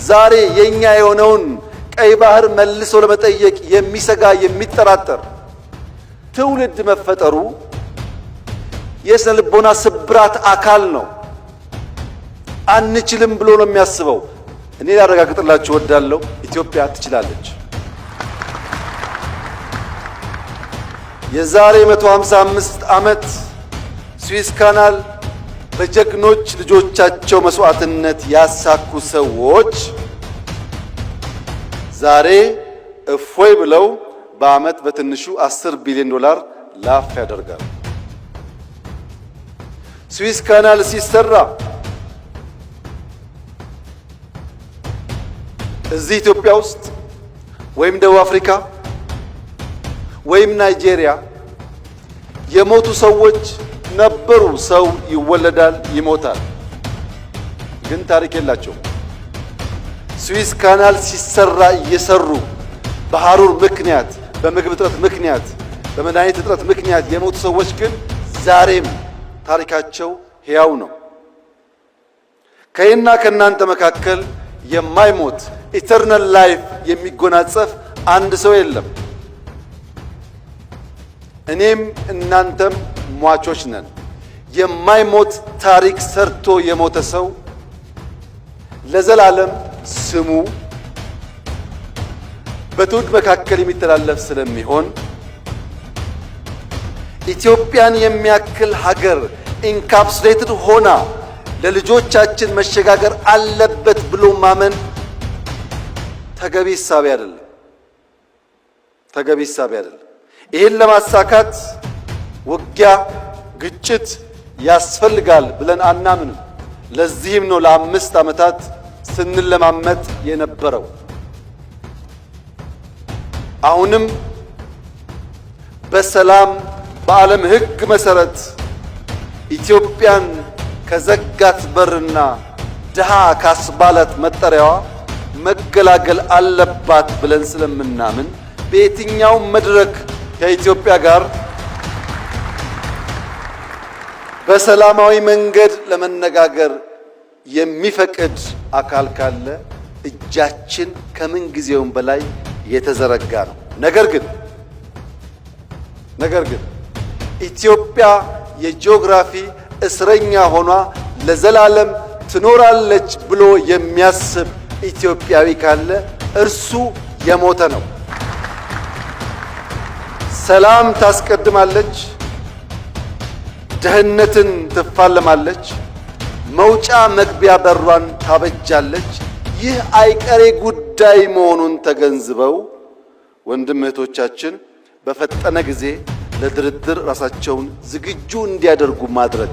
ዛሬ የኛ የሆነውን ቀይ ባህር መልሶ ለመጠየቅ የሚሰጋ፣ የሚጠራጠር ትውልድ መፈጠሩ የስነ ልቦና ስብራት አካል ነው። አንችልም ብሎ ነው የሚያስበው። እኔ ላረጋግጥላችሁ እወዳለሁ፣ ኢትዮጵያ ትችላለች። የዛሬ 155 ዓመት Suez Canal በጀግኖች ልጆቻቸው መስዋዕትነት ያሳኩ ሰዎች ዛሬ እፎይ ብለው በዓመት በትንሹ 10 ቢሊዮን ዶላር ላፍ ያደርጋሉ። Suez Canal ሲሰራ እዚህ ኢትዮጵያ ውስጥ ወይም ደቡብ አፍሪካ ወይም ናይጄሪያ የሞቱ ሰዎች ነበሩ። ሰው ይወለዳል፣ ይሞታል፣ ግን ታሪክ የላቸውም። Suez Canal ሲሰራ እየሰሩ በሐሩር ምክንያት፣ በምግብ እጥረት ምክንያት፣ በመድኃኒት እጥረት ምክንያት የሞቱ ሰዎች ግን ዛሬም ታሪካቸው ሕያው ነው። ከእኔና ከእናንተ መካከል የማይሞት eternal life የሚጎናጸፍ አንድ ሰው የለም። እኔም እናንተም ሟቾች ነን። የማይሞት ታሪክ ሰርቶ የሞተ ሰው ለዘላለም ስሙ በትውልድ መካከል የሚተላለፍ ስለሚሆን ኢትዮጵያን የሚያክል ሀገር encapsulated ሆና ለልጆቻችን መሸጋገር አለበት ብሎ ማመን ተገቢ እሳቤ አይደለም። ተገቢ እሳቤ አይደለም። ይህን ለማሳካት ውጊያ፣ ግጭት ያስፈልጋል ብለን አናምንም። ለዚህም ነው ለ5 ዓመታት ስንለማመጥ የነበረው። አሁንም በሰላም በዓለም ሕግ መሰረት ኢትዮጵያን ከዘጋት በርና ድሃ ካስባላት መጠሪያዋ መገላገል አለባት ብለን ስለምናምን በየትኛውም መድረክ ከኢትዮጵያ ጋር በሰላማዊ መንገድ ለመነጋገር የሚፈቅድ አካል ካለ እጃችን ከምን ጊዜውም በላይ የተዘረጋ ነው። ነገር ግን ኢትዮጵያ የጂኦግራፊ እስረኛ ሆኗ ለዘላለም ትኖራለች ብሎ የሚያስብ ኢትዮጵያዊ ካለ እርሱ የሞተ ነው። ሰላም ታስቀድማለች፣ ድህነትን ትፋለማለች፣ መውጫ መግቢያ በሯን ታበጃለች። ይህ አይቀሬ ጉዳይ መሆኑን ተገንዝበው ወንድም እህቶቻችን በፈጠነ ጊዜ ለድርድር ራሳቸውን ዝግጁ እንዲያደርጉ ማድረግ።